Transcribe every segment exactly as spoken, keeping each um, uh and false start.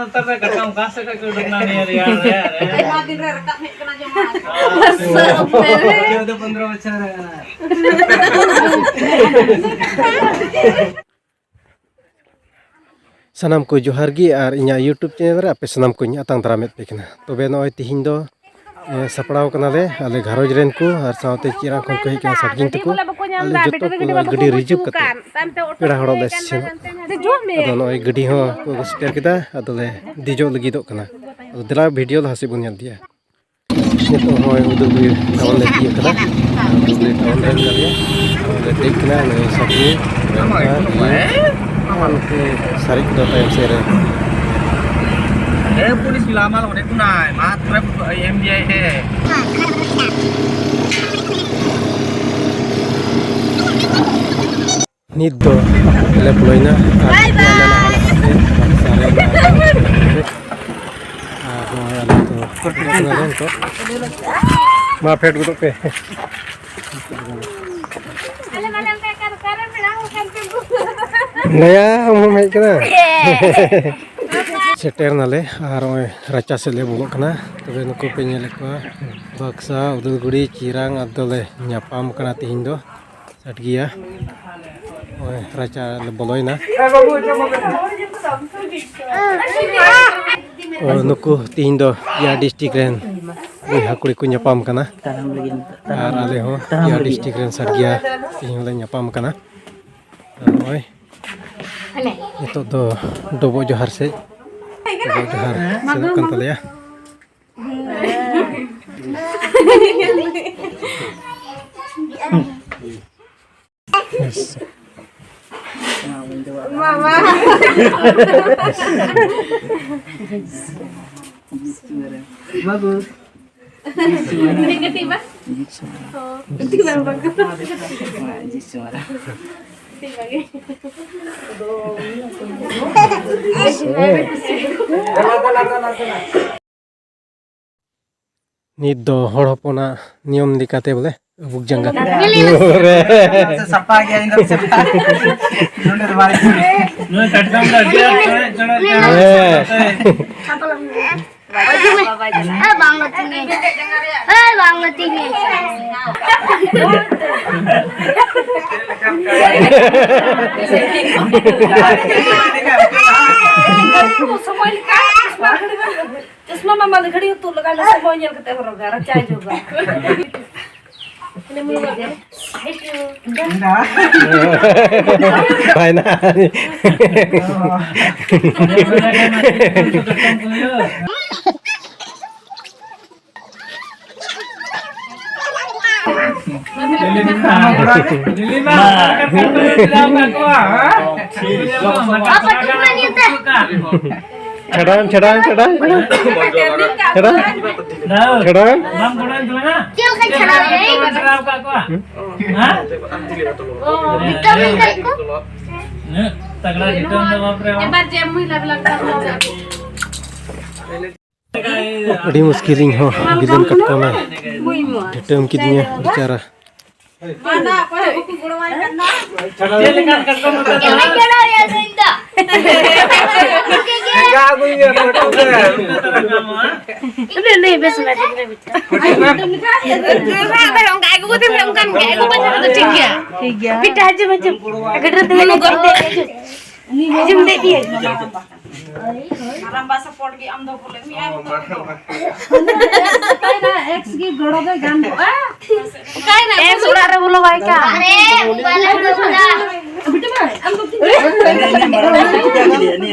ᱱᱮᱛᱟᱨ ᱫᱚ ᱠᱟᱴᱟ ᱚᱠᱟ ᱥᱮᱫ ᱠᱷᱚᱱ ᱠᱚ ᱩᱰᱩᱠ ᱮᱱᱟ ᱱᱤᱭᱟᱹ ᱨᱮᱭᱟᱲ ᱨᱮ? ᱟᱭᱢᱟ ᱫᱤᱱ ᱨᱮ ᱨᱟᱠᱟᱵ ᱦᱮᱡ ᱠᱟᱱᱟ ᱡᱮᱢᱚᱱ᱾ ᱪᱳᱫᱽᱫᱚ ᱯᱚᱱᱫᱽᱨᱚ ᱵᱚᱪᱷᱚᱨ ᱨᱮ ᱠᱟᱱᱟ᱾ ᱥᱟᱱᱟᱢ ᱠᱚ ᱡᱚᱦᱟᱨ ᱜᱮ, ᱟᱨ ᱤᱧᱟᱹᱜ YouTube ᱪᱮᱱᱮᱞ ᱨᱮ ᱟᱯᱮ ᱥᱟᱱᱟᱢ ᱠᱚᱧ ᱟᱛᱟᱝ ᱫᱟᱨᱟᱢᱮᱫ ᱯᱮ ᱠᱟᱱᱟ᱾ ᱛᱚᱵᱮ ᱱᱚᱜᱼᱚᱭ ᱛᱤᱦᱤᱧ ᱫᱚ, ᱮ, ᱥᱟᱯᱲᱟᱣ ᱠᱟᱱᱟᱞᱮ ᱟᱞᱮ ᱜᱷᱟᱨᱚᱸᱡᱽ ᱨᱮᱱ ᱠᱚ, ᱟᱨ ᱥᱟᱶᱛᱮ ᱪᱮᱨᱟ ᱠᱷᱚᱱ ᱠᱚ ᱦᱮᱡ ᱠᱟᱱᱟ ᱥᱟᱨᱡᱤᱱ ᱛᱟᱠᱚ᱾ ᱟᱞᱮ ᱡᱚᱛᱚ ᱠᱚ ᱜᱟᱹᱰᱤ ᱨᱤᱡᱟᱹᱵᱷ ᱠᱟᱛᱮ ᱯᱮᱲᱟ ᱦᱚᱲᱚᱜ ᱞᱮ ᱥᱮᱱᱚᱜ᱾ ᱟᱫᱚ ᱱᱚᱜᱼᱚᱭ ᱜᱟᱹᱰᱤ ᱦᱚᱸ ᱠᱚ ᱟᱹᱜᱩ ᱥᱮᱴᱮᱨ ᱠᱮᱫᱟ, ᱟᱫᱚᱞᱮ ᱫᱮᱡᱚᱜ ᱞᱟᱹᱜᱤᱫᱚᱜ ᱠᱟᱱᱟ᱾ ᱟᱫᱚ ᱫᱮᱞᱟ ᱵᱷᱤᱰᱤᱭᱳ ᱞᱟᱦᱟ ᱥᱮᱫ ᱵᱚᱱ ᱧᱮᱞ ᱤᱫᱤᱭᱟ᱾ ᱱᱤᱛᱚᱜ ᱦᱚᱸ ᱦᱩᱫᱩᱲ ᱫᱩᱨᱜᱟᱹ ᱴᱟᱣᱩᱱ ᱞᱮ ᱛᱤᱭᱳᱜ ᱠᱟᱫᱟ᱾ ᱦᱩᱫᱩᱲ ᱫᱩᱨᱜᱟᱹ ᱴᱟᱣᱩᱱ ᱨᱮ ᱢᱮᱱᱟᱜ ᱞᱮᱭᱟ᱾ ᱱᱚᱰᱮ ᱫᱮᱡ ᱠᱟᱱᱟ ᱱᱩᱭ ᱥᱟᱹᱠᱤ, ᱟᱨ ᱤᱧ, ᱟᱨ ᱱᱚᱛᱮ ᱥᱟᱨᱮᱡ ᱠᱚᱫᱚ ᱛᱟᱭᱚᱢ ᱥᱮᱫ ᱨᱮ᱾ ᱮ ᱯᱩᱞᱤᱥ ᱞᱟᱢᱟᱞ ᱚᱸᱰᱮ ᱠᱷᱚᱱᱟᱭ ᱢᱟᱛᱨᱚ ᱮᱢ ᱵᱤ ᱟᱭ ᱦᱮ᱾ ᱱᱤᱛ ᱫᱚ ᱞᱮ ᱵᱚᱞᱚᱭᱮᱱᱟ ᱟᱨ ᱵᱟᱭ ᱵᱟᱭ᱾ ᱟᱞᱮ ᱞᱟᱦᱟ ᱞᱟᱦᱟᱛᱮ ᱵᱟᱠᱥᱟ ᱨᱮ ᱟᱨ ᱱᱚᱜᱼᱚᱭ ᱟᱞᱮ ᱫᱚ ᱱᱤᱛᱚᱜ ᱢᱟ ᱯᱷᱮᱰ ᱜᱚᱫᱚᱜ ᱯᱮ᱾ ᱟᱞᱮ ᱢᱟᱞᱮ ᱚᱱᱠᱟ ᱠᱟᱨ-, ᱠᱟᱨᱮᱱ ᱯᱮᱲᱟ ᱦᱚᱲ ᱠᱟᱱ ᱪᱚᱝ᱾ ᱞᱟᱹᱭᱟ ᱟᱢ ᱦᱚᱸᱢ ᱦᱮᱡ ᱠᱟᱱᱟ᱾ ᱥᱮᱴᱮᱨ ᱱᱟᱞᱮ ᱟᱨ ᱱᱚᱜᱼᱚᱭ ᱨᱟᱪᱟ ᱥᱮᱫ ᱞᱮ ᱵᱚᱞᱚᱜ ᱠᱟᱱᱟ᱾ ᱛᱚᱵᱮ ᱱᱩᱠᱩ ᱯᱮ ᱧᱮᱞᱮᱫ ᱠᱚᱣᱟ, ᱵᱟᱠᱥᱟ, ᱩᱫᱟᱹᱞᱜᱩᱲᱤ, ᱪᱤᱨᱟᱝ, ᱟᱫᱚᱞᱮ ᱧᱟᱯᱟᱢ ᱠᱟᱱᱟ ᱛᱤᱦᱤᱧ ᱫᱚ᱾ ᱥᱟᱰᱜᱮᱭᱟ᱾ ᱱᱚᱜᱼᱚᱭ ᱨᱟᱪᱟ ᱞᱮ ᱵᱚᱞᱚᱭᱮᱱᱟ᱾ ᱚ, ᱱᱩᱠᱩ ᱛᱤᱦᱤᱧ ᱫᱚ ᱯᱮᱭᱟ ᱰᱤᱥᱴᱨᱤᱠᱴ ᱨᱮᱱ ᱵᱚᱭᱦᱟ ᱠᱩᱲᱤ ᱠᱚ ᱧᱟᱯᱟᱢ ᱠᱟᱱᱟ᱾ ᱟᱨ ᱟᱞᱮ ᱦᱚᱸ ᱯᱮᱭᱟ ᱰᱤᱥᱴᱨᱤᱠᱴ ᱨᱮᱱ ᱥᱟᱰᱜᱮᱭᱟ ᱛᱤᱦᱤᱧ ᱞᱮ ᱧᱟᱯᱟᱢ ᱠᱟᱱᱟ᱾ ᱟᱨ ᱱᱚᱜᱼᱚᱭ ᱱᱤᱛᱚᱜ ᱫᱚ ᱰᱚᱵᱚᱜ ᱡᱚᱦᱟᱨ ᱥᱮᱫ, ᱰᱚᱵᱚᱜ ᱡᱚᱦᱟᱨ ᱥᱮᱱᱚᱜ ᱠᱟᱱ ᱛᱟᱞᱮᱭᱟ᱾ ᱵᱟᱹᱵᱩ᱾ ᱠᱟᱹᱴᱤᱡ ᱵᱟ᱾ ᱠᱟᱹᱴᱤᱡ ᱵᱟ, ᱵᱟᱹᱵᱩ᱾ ᱠᱟᱹᱴᱤᱡ ᱵᱟ ᱜᱮ᱾ ᱱᱤᱛ ᱫᱚ ᱦᱚᱲ ᱦᱚᱯᱚᱱᱟᱜ ᱱᱤᱭᱚᱢ ᱞᱮᱠᱟᱛᱮ ᱵᱚᱞᱮ ᱟᱹᱵᱩᱠ ᱡᱟᱸᱜᱟ᱾ ᱥᱟᱯᱷᱟ ᱜᱮᱭᱟ, ᱤᱧ ᱫᱚ ᱥᱟᱯᱷᱟ᱾ ᱱᱚᱰᱮ ᱫᱚ ᱵᱟᱭ ᱱᱩᱭ ᱠᱟᱴᱠᱚᱢ ᱫᱚ ᱟᱹᱰᱤ ᱟᱸᱴ ᱪᱚᱲᱮ ᱪᱚᱲᱮ ᱦᱮᱸ᱾ ᱮ, ᱵᱟᱝ ᱜᱟᱛᱮᱧ ᱢᱮ᱾ ᱮ, ᱵᱟᱝ ᱜᱟᱛᱮᱧ ᱢᱮ᱾ ᱥᱚᱢᱚᱭ ᱞᱮᱠᱟ ᱪᱚᱥᱢᱟ ᱢᱟ ᱢᱟᱞᱮ ᱜᱷᱟᱹᱲᱤ ᱩᱛᱩ ᱞᱟᱜᱟᱣ ᱞᱮ, ᱥᱚᱢᱚᱭ ᱧᱮᱞ ᱠᱟᱛᱮ ᱦᱚᱨᱚᱜᱟ, ᱨᱟᱪᱟᱭ ᱡᱚᱜᱟ᱾ ᱵᱟᱭ ᱱᱟ᱾ ᱪᱷᱟᱰᱟᱣ, ᱪᱷᱟᱰᱟᱣ, ᱪᱷᱟᱰᱟᱣ, ᱪᱷᱟᱰᱟᱣ᱾ ᱪᱷᱟᱰᱟᱣ᱾ ᱵᱟᱢ ᱜᱚᱲᱚᱧ ᱠᱟᱱᱟ? ᱪᱮᱫ ᱞᱮᱠᱟ ᱪᱷᱟᱲᱟᱣ ᱨᱮ? ᱪᱮᱫ ᱞᱮᱠᱟ ᱪᱷᱟᱲᱟᱣ ᱠᱟᱜ ᱠᱚᱣᱟ? ᱦᱮᱸ? ᱚ, ᱵᱷᱤᱴᱟᱢᱤᱱ ᱠᱷᱟᱡ ᱠᱚ? ᱩᱱᱟᱹᱜ ᱛᱟᱜᱲᱟ ᱵᱷᱤᱴᱟᱢᱤᱱ ᱫᱚ ᱵᱟᱯ ᱨᱮ ᱵᱟᱯ᱾ ᱮᱵᱟᱨ ᱡᱮ ᱢᱩᱭ ᱞᱟᱵ ᱞᱟᱜ ᱠᱟᱱ ᱫᱚ᱾ ᱟᱹᱰᱤ ᱢᱩᱥᱠᱤᱞ ᱤᱧ ᱦᱚᱸ ᱵᱤᱞᱚᱱ ᱠᱟᱴᱠᱚᱢᱮ ᱰᱷᱟᱹᱴᱟᱹᱢ ᱠᱤᱫᱤᱧᱟ ᱵᱮᱪᱟᱨᱟ᱾ ᱪᱮᱫ ᱞᱮᱠᱟᱱ ᱠᱟᱴᱠᱚᱢ ᱩᱛᱩ ᱫᱚ? ᱞᱟᱹᱭ, ᱞᱟᱹᱭ, ᱵᱮᱥ ᱵᱟᱭ ᱵᱩᱡᱷᱟᱹᱣ ᱵᱩᱡᱷᱟᱹᱣ᱾ ᱚᱱᱠᱟ ᱟᱹᱜᱩ ᱠᱟᱛᱮ ᱚᱱᱠᱟᱱ ᱜᱮ ᱟᱹᱜᱩ ᱠᱟᱛᱮ ᱫᱚ ᱴᱷᱤᱠ ᱜᱮᱭᱟ᱾ ᱴᱷᱤᱠ ᱜᱮᱭᱟ᱾ ᱯᱤᱴᱷᱟᱹ ᱦᱟᱡᱩᱢ, ᱦᱟᱡᱩᱢ᱾ ᱟᱹᱰᱤ ᱨᱮ ᱫᱮᱡ ᱫᱮᱡ ᱫᱮᱡ᱾ ᱦᱟᱡᱩᱢ ᱫᱮᱡ ᱫᱮᱡ᱾ ᱢᱟᱨᱟᱝᱵᱟ ᱥᱟᱯᱳᱨᱴ ᱜᱮ ᱟᱢ ᱫᱚ ᱵᱚᱞᱮ ᱢᱤᱫ ᱟᱭ ᱵᱚᱛᱚᱨ ᱜᱮ ᱫᱚ᱾ ᱚᱠᱟᱭᱱᱟ? ᱮᱠᱥ ᱜᱮ ᱜᱚᱲᱚ ᱫᱚᱭ ᱜᱟᱱ ᱠᱚᱜᱼᱟ᱾ ᱮᱠᱥ ᱚᱲᱟᱜ ᱨᱮ ᱵᱚᱞᱚ ᱵᱟᱭ ᱠᱟᱱ᱾ ᱟᱨᱮ, ᱢᱳᱵᱟᱭᱤᱞ ᱮ ᱠᱷᱩᱞᱟᱹᱣ ᱫᱟ᱾ ᱵᱤᱴᱤ ᱢᱟ, ᱟᱢ ᱫᱚ ᱪᱮᱫ? ᱩᱱᱤ, ᱩᱱᱤ ᱢᱟᱨᱟᱝᱵᱟ, ᱩᱱᱤ, ᱩᱱᱤ,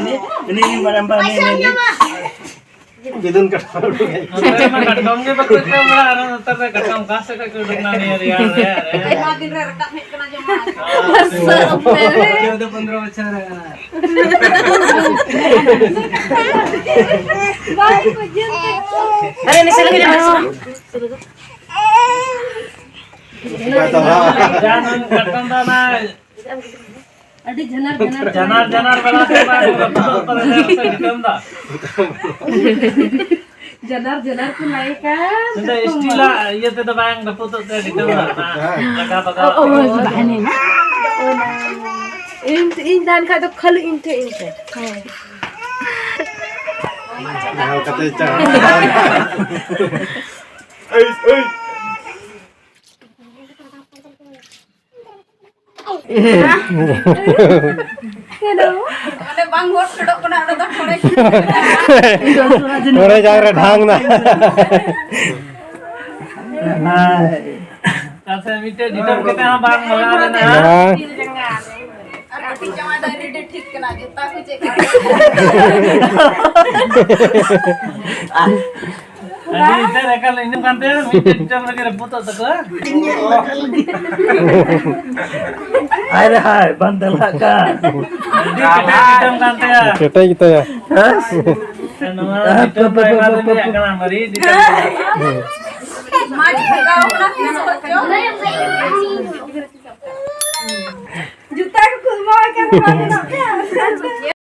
ᱩᱱᱤ ᱢᱟᱨᱟᱝᱵᱟ, ᱩᱱᱤ, ᱯᱚᱭᱥᱟᱢ ᱩᱱᱤ, ᱩᱱᱤ᱾ ᱧᱟᱢᱟ᱾ ᱵᱤᱞᱚᱱ ᱠᱟᱴᱠᱚᱢ ᱩᱰᱩᱠ ᱦᱮᱡ ᱱᱚᱛᱮ ᱢᱟ ᱠᱟᱴᱠᱚᱢ ᱜᱮ ᱵᱟᱠᱚ ᱡᱚᱢ ᱵᱟᱲᱟ, ᱟᱨ ᱱᱚᱛᱮ ᱨᱮ ᱠᱟᱴᱠᱚᱢ ᱚᱠᱟ ᱥᱮᱫ ᱠᱷᱚᱱ ᱠᱚ ᱩᱰᱩᱠ ᱮᱱᱟ ᱱᱤᱭᱟᱹ ᱨᱮᱭᱟᱲ ᱨᱮ? ᱟᱨᱮ᱾ ᱟᱭᱢᱟ ᱫᱤᱱ ᱨᱮ ᱨᱟᱠᱟᱵ ᱦᱮᱡ ᱠᱟᱱᱟ ᱡᱮᱢᱚᱱ᱾ ᱪᱳᱫᱚ ᱯᱚᱱᱫᱽᱨᱚ ᱵᱚᱪᱷᱚᱨ ᱨᱮ ᱠᱟᱱᱟ᱾ ᱟᱨᱮ, ᱱᱤᱥᱟᱹ ᱞᱟᱹᱜᱤᱫ ᱡᱟᱦᱟᱱ ᱠᱟᱴᱠᱚᱢ ᱫᱚ ᱚᱱᱟ ᱟᱹᱰᱤ ᱡᱷᱟᱱᱟᱨ ᱡᱷᱟᱱᱟᱨ ᱡᱟᱱᱟᱨ ᱡᱟᱱᱟᱨ ᱵᱟᱞᱟ ᱛᱮ ᱵᱟᱝ ᱨᱟᱹᱯᱩᱫᱚᱜ ᱛᱟᱞᱮ ᱥᱮ ᱰᱤᱴᱟᱹᱢ ᱫᱟ᱾ ᱡᱷᱟᱱᱟᱨ ᱡᱷᱟᱱᱟᱨ ᱠᱚ ᱞᱟᱭ ᱠᱟᱱ᱾ ᱱᱚᱰᱮ ᱥᱴᱤᱞᱟᱜ ᱤᱭᱟᱹ ᱛᱮᱫᱚ ᱵᱟᱝ ᱨᱟᱹᱯᱩᱫᱚᱜ ᱛᱮ ᱰᱤᱴᱟᱹᱢ ᱫᱟ᱾ ᱞᱟᱜᱟ ᱵᱟᱜᱟᱣ᱾ ᱚ, ᱚ, ᱵᱟᱦᱟᱱᱮ᱾ ᱤᱧ, ᱤᱧ ᱛᱟᱦᱮᱱ ᱠᱷᱟᱡ ᱫᱚ ᱠᱷᱟᱹᱞᱤ ᱤᱧ ᱴᱷᱮᱡ, ᱤᱧ ᱴᱷᱮᱡ᱾ ᱦᱮᱸ᱾ ᱡᱟᱦᱟᱸ ᱞᱮᱠᱟᱛᱮ ᱪᱟᱞᱟᱜ᱾ ᱚᱸᱰᱮ ᱵᱟᱝ ᱦᱚᱲ ᱯᱷᱮᱰᱚᱜ ᱠᱟᱱᱟ, ᱚᱸᱰᱮ ᱫᱚ ᱦᱚᱲᱮ ᱢᱚᱬᱮ ᱡᱟᱝ ᱨᱮ ᱰᱷᱟᱝ ᱱᱟ᱾ ᱛᱟᱥᱮ ᱢᱤᱫᱴᱮᱡ ᱰᱤᱴᱚᱨ ᱠᱟᱛᱮ ᱦᱚᱸ ᱵᱟᱝ ᱞᱟᱜᱟᱣ ᱞᱮᱱᱟ᱾ ᱵᱟᱝ᱾ ᱟᱨ ᱠᱟᱹᱴᱤᱡ ᱡᱟᱶᱟᱭ ᱫᱚ ᱟᱹᱰᱤ ᱟᱹᱰᱤ ᱴᱷᱤᱠ ᱠᱟᱱᱟ, ᱡᱩᱛᱟ ᱠᱚ ᱪᱮᱫ ᱠᱟᱱᱟ᱾ ᱟᱹᱰᱤ ᱩᱛᱟᱹᱨ ᱮᱠᱟᱞ ᱤᱱᱟᱹ ᱠᱟᱱ ᱛᱟᱭᱟ, ᱢᱤᱫᱴᱮᱡ ᱰᱤᱴᱚᱨ ᱞᱟᱹᱜᱤᱫ ᱨᱟᱹᱯᱩᱫᱚᱜ ᱛᱟᱠᱚᱣᱟ᱾ ᱦᱟᱭ ᱨᱮ ᱦᱟᱭ, ᱵᱟᱝ ᱫᱟᱞᱟᱜ ᱠᱟᱱ᱾ ᱟᱹᱰᱤ ᱠᱮᱴᱮᱡ ᱰᱤᱴᱚᱨ ᱠᱟᱱ ᱛᱟᱭᱟ᱾ ᱠᱮᱴᱮᱡ ᱜᱮᱛᱟᱭᱟ᱾ ᱦᱮᱸ? ᱱᱚᱣᱟ ᱰᱤᱴᱚᱨ ᱫᱚ ᱟᱭᱢᱟ ᱫᱤᱱ ᱨᱮᱭᱟᱜ ᱠᱟᱱᱟ, ᱢᱟᱨᱮ ᱰᱤᱴᱚᱨ ᱠᱟᱱᱟ᱾ ᱢᱟᱡᱷᱮ ᱞᱟᱜᱟᱣ ᱠᱟᱱᱟ, ᱛᱤᱥ ᱠᱷᱚᱡ ᱪᱚ᱾ ᱡᱩᱛᱟ ᱠᱚ ᱠᱷᱩᱞᱣᱟ ᱠᱟᱱᱟ, ᱵᱟᱝ ᱜᱟᱱᱚᱜ ᱠᱟᱱᱟ᱾